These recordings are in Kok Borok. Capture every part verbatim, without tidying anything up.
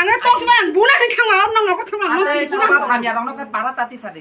Ang tong sima ang buna hin thangma, ang nang nogo thangma, ang buna. Hamya rok no para tati sadi.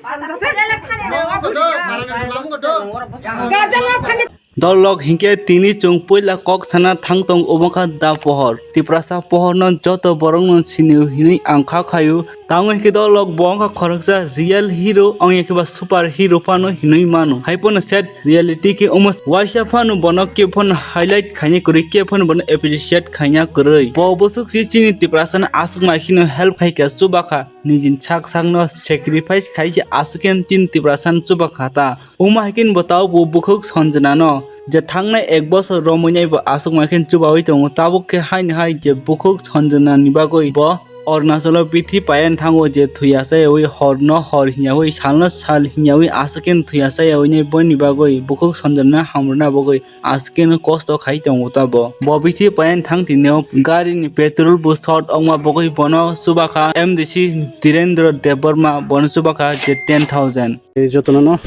Gajen no khani. Dolok hinkhe tini chwng puila kok sana thang tong obo kha da pohor. Tiprasa pohor no joto borok no sini hinwi ang kha khayu. Tamo hinkhe dolok bo wngkha khoroksa real hero, ongya khe ba super hero phano hinwi mano. Hai phano set reality khe omo waisa phano bono khe phano highlight khaina kwrwi, khe phano bono appreciate khaina kwrwi. Bo bwswk si chini Tiprasa no aswk mai kheno help khai kha, chuba kha, nijin sak sak no sacrifice khai se aswk khe chini Tiprasa no chuba kha ta. Omo hai khe bo tao bo bukhuk Sanjana no je thangnai ek bosor romwi nai bo aswk mai khe chubaui tongo. Tabuk khe haini hai je bukhuk Sanjana ni bagwi bo Arunachalo bithi payan thango je thuya chayaui hor no hor hinya hui sal no sal hinya hui aswk khe thuya chayaui nai boni bagwi bukhuk Sanjana hamrwna bagwi aswk khe kosto khai tongo ta bo. Bo bithi payan thang tini o gari ni petrol bo short ongma bagwi bono chuba kha M D C Dhirendra Debbarma bono chuba kha je ten thousand. Tei jotono no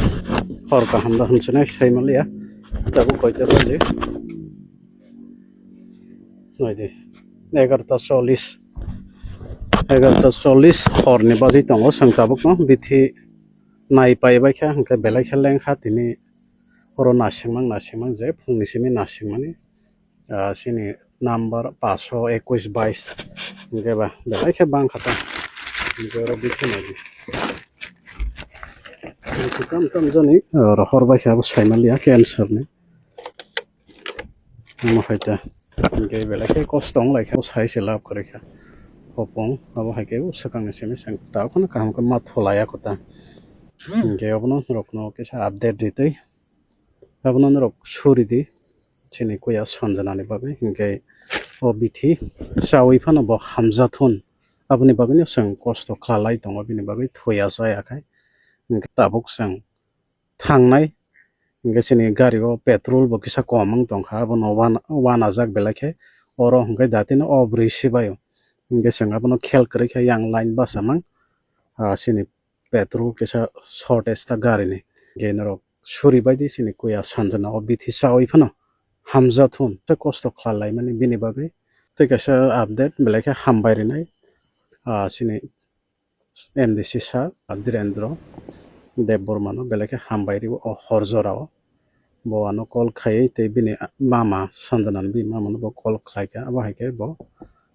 hor kaham da hinwi sai manliya. Tabuk koita baje? Naidi. Egarota chollish. Egarota chollish horni baje tongo, chwng tabuk no bithi nai pai bai kha, hwnkhe belai khe leng kha tini oro nasingmang nasingmang je phungni simi nasingmani. Ah, chini number paso ekush bais hingke ba belai khe bang kha ta. Hingke oro bithi nai di. Hingke tam tam jani, ah, rohor bai khe abo sai manliya cancer ni. Omo hai ta. Hingke belai khe kosto wng lai kha, sai se lab kwrwi kha. Hopong abo hai khe swkang ni simi sang ta, okhano kaham khe ma tholai ya kho ta. Hingke obono norok no kisa update ritwi. Abono norok suri di, chini kuya Sanjana ni bagwi, hinkhe o bithi chawi phano bo hamjathun. Aboni bagwino chwng kosto khwlalai tongo, bini bagwi thuya chaya khai. Hinkhe tabuk chwng thangnai, hinkhe chini gari o petrol bo kisa kom wng tongkha, abono wana, wanajak belai khe oro hinkhe datino o bwrwi sibaio. Hinkhe chwng abono khel kwrwi khe yang line basa mang, ah, chini petrol kisa shortage ta gari ni. Hinkhe norok suri bai di chini kuya Sanjana o bithi chawi phano hamjathun. Tei kosto khwlai laimani bini bagwi. Tei kaisa update belai khe hambai rinai, ah, chini M D C sir, ah, Dhirendra Debbarma no belai khe hambai rio o hor jora o. Bo ano call khai tei bini mama Sanjana ni bini mama no bo call khlai kha. Abo hai khe bo,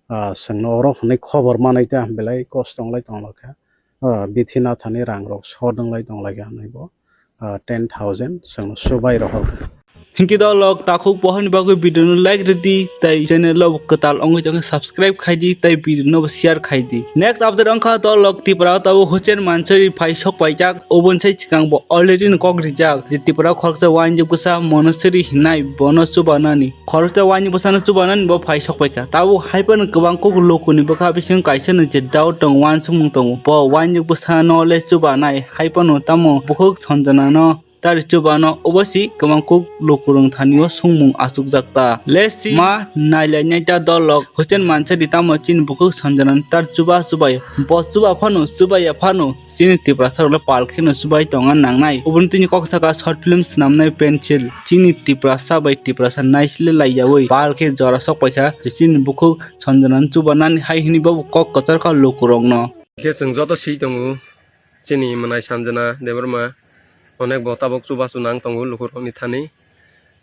ah, chwngno oro hwnwi khobor manwi ta belai kosto wng lai tong lai kha. Ah, bithi nathani rang rok short wng lai tong lai kha hwnwi bo, ah, ten thousand chwngno subai rohor kha. Hinkhe dolok takhuk pohorni bagwi video no like rwdi tei channel o kwtal wngwi tongkhe subscribe khaidi tei video no share khaidi. Next update wngkha dolok Tripura o tabuk Hussein Mansoori phai sok paijak, oboni sai swkang bo already no kok rijak je Tripura khoroksa uainjwk bwsa Mansoori hinai bono chubanani. Khoroksa uainjwk bwsano chubanani bo phai sok paikha. Tabuk hai phano kwbang kok lukuni bwkha bising kaisa no je doubt tongo, uansukmung tongo. Bo uainjwk bwsano le chubanai hai phano tamo bukhuk Sanjana no tari chubano obo si kwbang kuk lukurung thani o songmung achukjak ta. Let's see ma nailainai ta dolok Hussein Mansoori tamo chini bukhuk Sanjana ni tar chuba chubai. Bo chuba phano chubaiya phano chini Tiprasa rok le pal kheno chubai tonga nangnai. Oboni tini kok saka short film swnamnai pencil. Chini Tiprasa bai Tiprasa naisile laiyaui pal khe jora sok paikha. Chini bukhuk Sanjana ni chuba nani hai hini bo kok kwchar kha lukurok no. Khe chwng joto swi tongo, chini mwnai Sanjana Debbarma onek bo tabuk chubachu nang tongo lukurokni thani.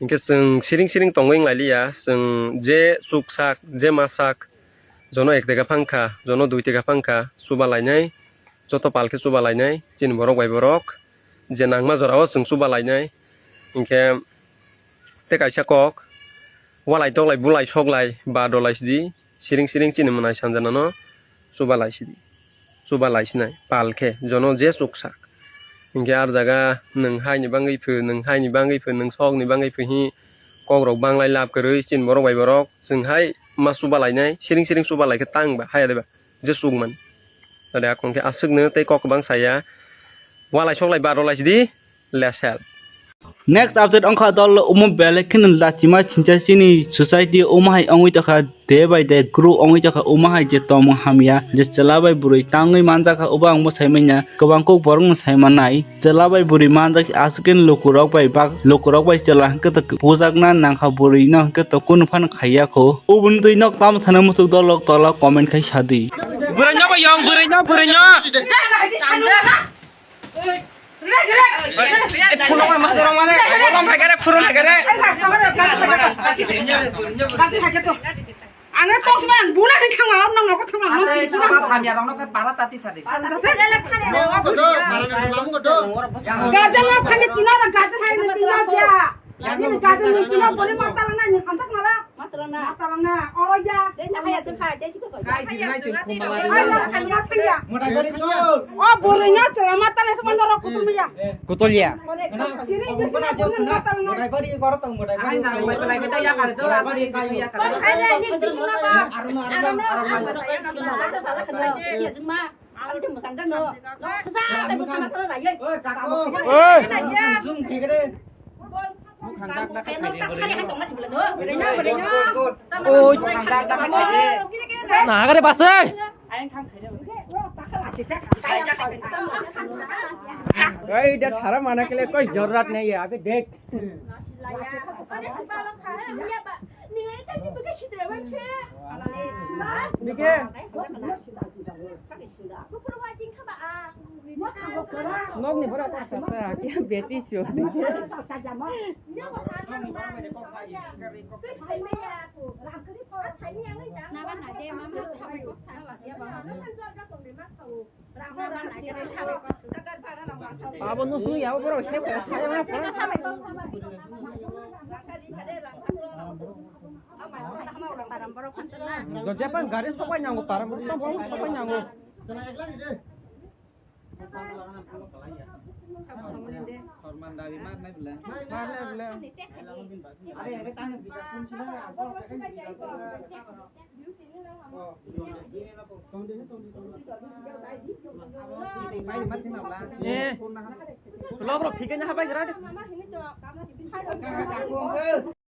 Hinkhe chwng siring siring tongwi wng lailiya, chwng je chuksak, je masak, jono ek dega phangkha, jono dui dega phangkha, chuba lainai, joto pal khe chuba lainai, chini borok bai borok, je nangma jorao chwng chuba lainai. Hinkhe tei kaisa kok, walai toklai, bulai soklai, ba dolai sidi, siring siring chini mwnai Sanjana no chuba lai sidi, chuba lai sinai, pal khe, jono je chuksak. Hinkhe ar jaga nwng hai ni bangwi phu, nwng hai ni bangwi phu, nwng sok ni bangwi phu hi kok rok banglai lab kwrwi chini borok bai borok, chwng hai ma chuba lainai, siring siring chuba lai khe tang ba, haya de ba, je chukmani. Tade akhong khe aswk no tei kok kwbang saya, walai soklai ba dolai sidi, less help. Next update wngkha dol omo belai kheno lachima chincha chini society omo hai wngwi tongkha day by day grow wngwi tongkha omo hai je tongmung hamya je chwla bai bwrwi tangwi manjakha obo ang bo saimanya kwbang kok borok no saimanai chwla bai bwrwi manjak aswk khe lukurok bai bak lukurok bai chwla hwnkhe to bujakna nangkha bwrwi no hwnkhe to kunu phano khaiya kho oboni twi nok tamo sana muchuk dolok tola comment khai sadi. Bwrwino bo yong, bwrwino, bwrwino. Phone ma ma dorong mane, phone thagare, phone thagare. Ang tong sma ang buna hin thangma, ang nang nogo thangma, ang buna. Hamya rong no khe para tati sadi. Gajen no khani tina ra, gajen hai ni tina ya. Ini gajen ni tina bori matalana ni khantak nara. Matalana. Matalana. Oro ya. Dei na haya tun kha, dei siko. Kai si nai chun khumala. Ai ya, khani ya, khani ya. Motai bari chul. O bori na chula matalana sumanda ro kutul ya. Kutul ya. Kiri bisi na kutul matalana. Motai bari goro tong motai bari. Ai na, motai bari kita ya kar do. Motai bari kai ya kar do. Aruna, aruna, aruna. Oi. Oi. Nagare basai. Oi, da thara mana kele koi jarurat nahi hai, abhi dekh. Nike? Nok ni bora kor sakta, kya beti chu. Abo nung sung ya, abo borok se kaya ma phone. Japan gari sok bai nyango, param borok sok bai nyango. Sorman dari mar nai bela. Mar nai bela. Eh, log log thik na habai jara.